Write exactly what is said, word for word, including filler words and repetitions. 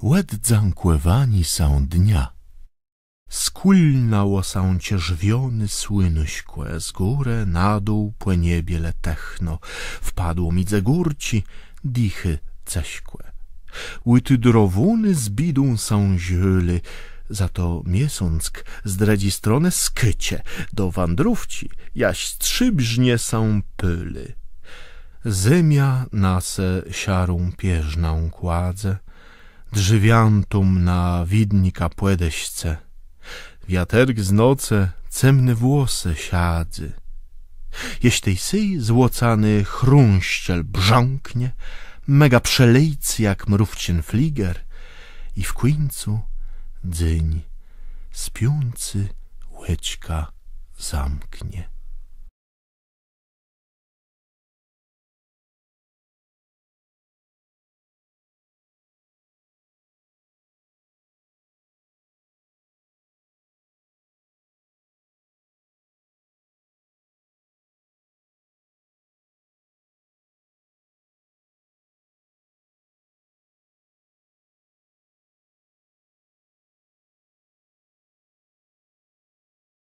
Òddzãkòwanié sã dnia. Skùlnało sã czerwòné słuńskò, z górë na dół pò niebie letëchno, wpadło midzë górczi, dichë cëżkò. Ùtëdrowóny z biédą sã żôli, za to miesąck z drëdżi stronë skôcze, do wãdrówczi jaż strzébrznie sã pôli. Zemia na se szarą pierznã kładze, drzewiãtóm na widnika pòdesce. Wiaterk z nocë cemné włosë sadzy. Jesz tej-sej złocany chrąszczel brzãknie, mëga przelecë jak mrówczin fliger i w kùńcu dzéń spiącé òczka zamknie.